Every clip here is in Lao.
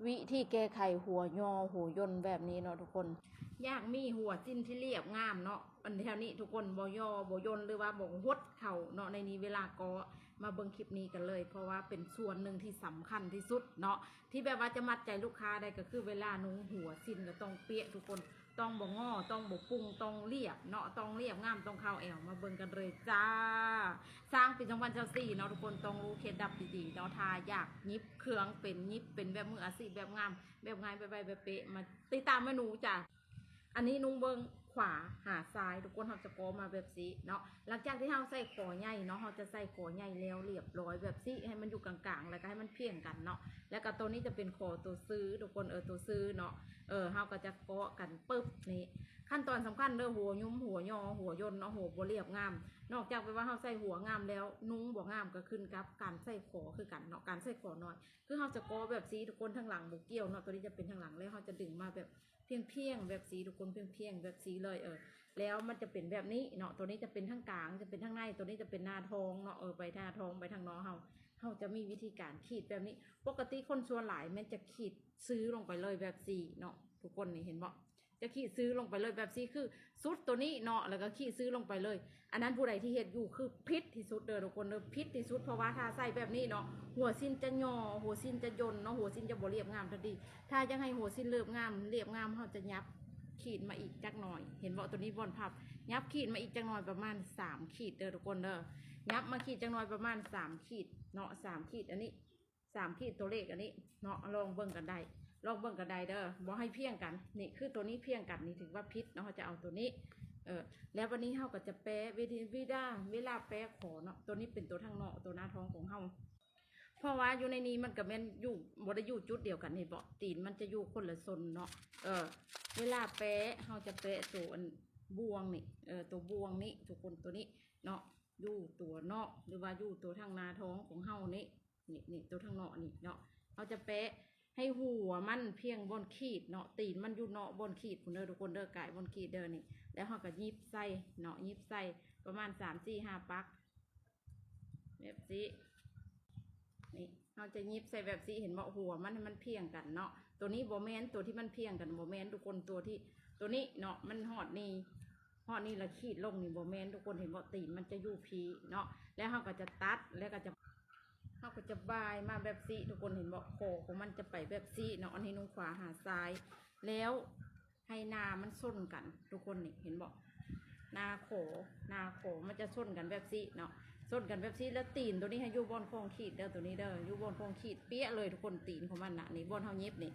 ວິທີແກ້ໄຂຫົວຍໍຫົວຍົນແບບນີ້ເນາະທຸກຄົນ. ຢາກມີຫົວສິ້ນທີ່ລຽບງາມເນາະ ອັນແຖວນີ້ທຸກຄົນ ບໍ່ຍໍບໍ່ຍົນ ຫຼືວ່າບໍ່ຫົດເຂົ້າເນາະ. ໃນນີ້ເວລາກໍມາເບິ່ງຄລິບນີ້ກັນເລີຍ ເພາະວ່າເປັນສ່ວນໜຶ່ງທີ່ສຳຄັນທີ່ສຸດເນາະ ທີ່ແບບວ່າຈະມັດໃຈລູກຄ້າໄດ້ ກໍຄືເວລານຸ່ງຫົວສິ້ນກໍຕ້ອງເປະທຸກຄົນ ຕ້ອງບໍ່ງໍ ຕ້ອງບໍ່ປຸງ ຕ້ອງລຽບເນາະ ຕ້ອງລຽບງາມ ຕ້ອງເຂົ້າແອວ. ມາເບິ່ງກັນເລີຍຈ້າ. ສ້າງປີສອງພັນຊາວສີ່ເນາະທຸກຄົນ ຕ້ອງຮູ້ເຄັດລັບດີໆເນາະ ຖ້າຢາກຫຍິບເຄື່ອງເປັນ ຫຍິບເປັນແບບມືອາຊີບ ແບບງາມ ແບບງ່າຍ ແບບໄວ ແບບເປະ ມາຕິດຕາມແມ່ໜູຈ້າ. ອັນນີ້ນຸ່ງເບິ່ງຂວາຫາຊ້າຍທຸກຄົນ ເຮົາຈະກໍມາແບບຊີ້ເນາະ. ຫຼັງຈາກທີ່ເຮົາໃສ່ຂໍໃຫຍ່ເນາະ ເຮົາຈະໃສ່ຂໍໃຫຍ່ແລ້ວລຽບຮ້ອຍແບບຊີ້ ໃຫ້ມັນຢູ່ກາງໆ ແລ້ວກໍໃຫ້ມັນພຽງກັນເນາະ. ແລ້ວກໍໂຕນີ້ຈະເປັນຂໍໂຕຊື່ທຸກຄົນ ເອີ ໂຕຊື່ເນາະ ເອີ ເຮົາກໍຈະເກາະກັນປຶບນີ້. ຂັ້ນຕອນສຳຄັນເດີ ຫົວຍຸມ ຫົວຍໍ ຫົວຍົນເນາະ ຫົວບໍ່ລຽບງາມ ນອກຈາກແບບວ່າເຮົາໃສ່ຫົວງາມແລ້ວ ນຸ່ງບໍ່ງາມ ກໍຂຶ້ນກັບການໃສ່ຂໍຄືກັນເນາະ ການໃສ່ຂໍນ້ອຍ ຄືເຮົາຈະເກາະແບບຊີ້ທຸກຄົນ ທາງຫຼັງບໍ່ກ່ຽວເນາະ ໂຕນີ້ຈະເປັນທາງຫຼັງ ແລ້ວເຮົາຈະດຶງມາແບບພຽງໆ ແບບຊີ້ທຸກຄົນ ພຽງໆ ແບບຊີ້ເລີຍ ເອີ ແລ້ວມັນຈະເປັນແບບນີ້ເນາະ. ໂຕນີ້ຈະເປັນທາງກາງ ຈະເປັນທາງໃນ ໂຕນີ້ຈະເປັນໜ້າທ້ອງເນາະ ເອີ ໄປໜ້າທ້ອງ ໄປທາງນອກ ເຮົາ ເຮົາຈະມີວິທີການຂີດແບບນີ້. ປົກກະຕິຄົນສ່ວນຫຼາຍແມ່ນຈະຂີດຊື່ລົງໄປເລີຍແບບຊີ້ເນາະ ທຸກຄົນນີ້ເຫັນບໍ່ ຈະຂີດຊື່ລົງໄປເລີຍແບບຊີ້ ຄືສຸດໂຕນີ້ເນາະ ແລ້ວກໍຂີດຊື່ລົງໄປເລີຍ. ອັນນັ້ນຜູ້ໃດທີ່ເຮັດຢູ່ຄືຜິດທີ່ສຸດເດີທຸກຄົນເດີ ຜິດທີ່ສຸດ ເພາະວ່າຖ້າໃສ່ແບບນີ້ເນາະ ຫົວສິ້ນຈະຫຍໍ້ ຫົວສິ້ນຈະຍົນເນາະ ຫົວສິ້ນຈະບໍ່ລຽບງາມທັນທີ. ຖ້າຢາກໃຫ້ຫົວສິ້ນລຽບງາມ ລຽບງາມ ເຮົາຈະຫຍັບຂີດມາອີກຈັກໜ່ອຍ ເຫັນບໍ່ ໂຕນີ້ບ່ອນພັບ ຫຍັບຂີດມາອີກຈັກໜ່ອຍ ປະມານສາມຂີດເດີທຸກຄົນເດີ ຫຍັບມາຂີດຈັກໜ່ອຍ ປະມານສາມຂີດເນາະ ສາມຂີດ ອັນນີ້ ສາມຂີດ ຕົວເລກອັນນີ້ເນາະ ລອງເບິ່ງກັນໄດ້ ລອງເບິ່ງກັນໄດ້ເດີ ບໍ່ໃຫ້ພຽງກັນ. ນີ້ຄືໂຕນີ້ພຽງກັນ ນີ້ຖືວ່າຜິດເນາະ ເຮົາຈະເອົາໂຕນີ້ ເອີ ແລ້ວບັດນີ້ເຮົາກໍຈະແປະ ເວລາ ເວລາແປະຂໍເນາະ ໂຕນີ້ເປັນໂຕທາງນອກ ໂຕໜ້າທ້ອງຂອງເຮົາ ເພາະວ່າຢູ່ໃນນີ້ມັນກໍແມ່ນຢູ່ ບໍ່ໄດ້ຢູ່ຈຸດດຽວກັນ ເຫັນບໍ່ ຕີນມັນຈະຢູ່ຄົນລະຊົນເນາະ ເອີ ເວລາແປະ ເຮົາຈະແປະໂຕອັນບ່ວງນີ້ ເອີ ໂຕບ່ວງນີ້ທຸກຄົນ ໂຕນີ້ເນາະ ຢູ່ຕົວນອກ ຫຼືວ່າຢູ່ຕົວທາງໜ້າທ້ອງຂອງເຮົານີ້ ນີ້ ນີ້ ຕົວທາງເນາະນີ້ເນາະ ເຮົາຈະແປະໃຫ້ຫົວມັນພຽງບ່ອນຂີດເນາະ ຕີນມັນຢູ່ເນາະບ່ອນຂີດພຸ້ນເດີທຸກຄົນເດີ ກາຍບ່ອນຂີດເດີນີ້ ແລ້ວເຮົາກໍຫຍິບໃສ່ເນາະ ຫຍິບໃສ່ປະມານສາມ ສີ່ ຫ້າປັກ ແບບຊີ້ ນີ້ ເຮົາຈະຫຍິບໃສ່ແບບຊີ້ ເຫັນບໍ່ ຫົວມັນໃຫ້ມັນພຽງກັນເນາະ. ໂຕນີ້ບໍ່ແມ່ນ ໂຕທີ່ມັນພຽງກັນບໍ່ແມ່ນທຸກຄົນ ໂຕທີ່ ໂຕນີ້ເນາະ ມັນຮອດນີ້ ຮອດນີ້ລະຂີດລົງນີ້ບໍ່ແມ່ນທຸກຄົນ ເຫັນບໍ່ ຕີນມັນຈະຢູ່ພີ້ເນາະ ແລ້ວເຮົາກໍຈະຕັດ ແລ້ວກໍຈະ ເຮົາກໍຈະບາຍມາແບບຊີ້ທຸກຄົນ ເຫັນບໍ່ ຄໍຂອງມັນຈະໄປແບບຊີ້ເນາະ ອັນນີ້ນຸ່ງຂວາຫາຊ້າຍ ແລ້ວໃຫ້ໜ້າມັນຊົນກັນທຸກຄົນ ນີ້ເຫັນບໍ່ ໜ້າຄໍ ໜ້າຄໍມັນຈະຊົນກັນແບບຊີ້ເນາະ ຊົນກັນແບບຊີ້ ແລ້ວຕີນໂຕນີ້ໃຫ້ຢູ່ບ່ອນຂອງຂີດເດີ ໂຕນີ້ເດີ ຢູ່ບ່ອນຂອງຂີດເປະເລີຍທຸກຄົນ ຕີນຂອງມັນນະ ນີ້ບ່ອນເຮົາຫຍິບນີ້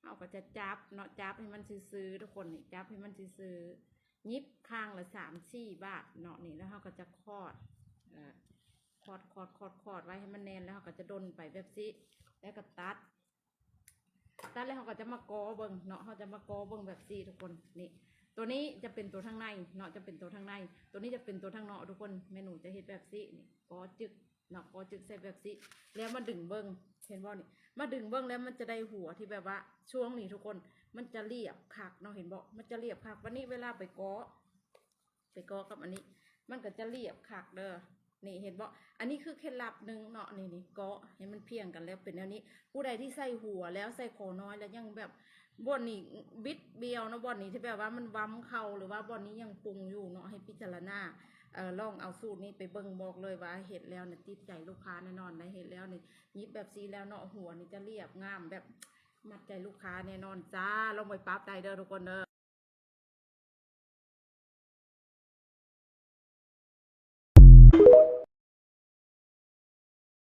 ເຮົາກໍຈະຈັບເນາະ ຈັບໃຫ້ມັນຊື່ໆ ທຸກຄົນ ນີ້ ຈັບໃຫ້ມັນຊື່ໆ ຫຍິບຂ້າງລະສາມສີ່ບາດເນາະ ນີ້ ແລ້ວເຮົາກໍຈະຄອດ ເອີ ຄອດ ຄອດ ຄອດ ຄອດໄວ້ໃຫ້ມັນແໜ້ນ ແລ້ວເຮົາກໍຈະດົນໄປແບບຊີ້ ແລ້ວກໍຕັດ ຕັດແລ້ວເຮົາກໍຈະມາກໍເບິ່ງເນາະ ເຮົາຈະມາກໍເບິ່ງແບບຊີ້ທຸກຄົນ ນີ້ ໂຕນີ້ຈະເປັນໂຕທາງໃນເນາະ ຈະເປັນໂຕທາງໃນ ໂຕນີ້ຈະເປັນໂຕທາງນອກທຸກຄົນ ແມ່ໜູຈະເຮັດແບບຊີ້ ນີ້ ກໍຈຶກ ເນາະ ກໍຈຶກໃສ່ແບບຊີ້ ແລ້ວມາດຶງເບິ່ງ ເຫັນບໍ່ນີ້ ມາດຶງເບິ່ງແລ້ວມັນຈະໄດ້ຫົວທີ່ແບບວ່າ ຊ່ວງນີ້ທຸກຄົນ ມັນຈະລຽບຄັກເນາະ ເຫັນບໍ່ ມັນຈະລຽບຄັກ ບັດນີ້ເວລາໄປເກາະ ໄປເກາະກັບອັນນີ້ ມັນກໍຈະລຽບຄັກເດີ ນີ້ ເຫັນບໍ່ ອັນນີ້ຄືເຄັດລັບໜຶ່ງເນາະ ນີ້ ນີ້ ເກາະໃຫ້ມັນພຽງກັນ ແລ້ວເປັນແນວນີ້ ຜູ້ໃດທີ່ໃສ່ຫົວແລ້ວ ໃສ່ຂໍນ້ອຍແລ້ວຍັງແບບ ບ່ອນນີ້ບິດບ່ຽວເນາະ ບ່ອນນີ້ທີ່ແບບວ່າມັນຫວ່ຳເຂົ້າ ຫຼືວ່າບ່ອນນີ້ຍັງປຸງຢູ່ເນາະ ໃຫ້ພິຈາລະນາ ເອີ ລອງເອົາສູດນີ້ໄປເບິ່ງ ບອກເລີຍວ່າເຮັດແລ້ວນີ້ຕິດໃຈລູກຄ້າແນ່ນອນ ໄດ້ເຮັດແລ້ວນີ້ ຫຍິບແບບຊີ້ແລ້ວເນາະ ຫົວນີ້ຈະລຽບງາມ ແບບມັດໃຈລູກຄ້າແນ່ນອນຈ້າ ລອງໄປປັບໄດ້ເດີທຸກຄົນເດີ.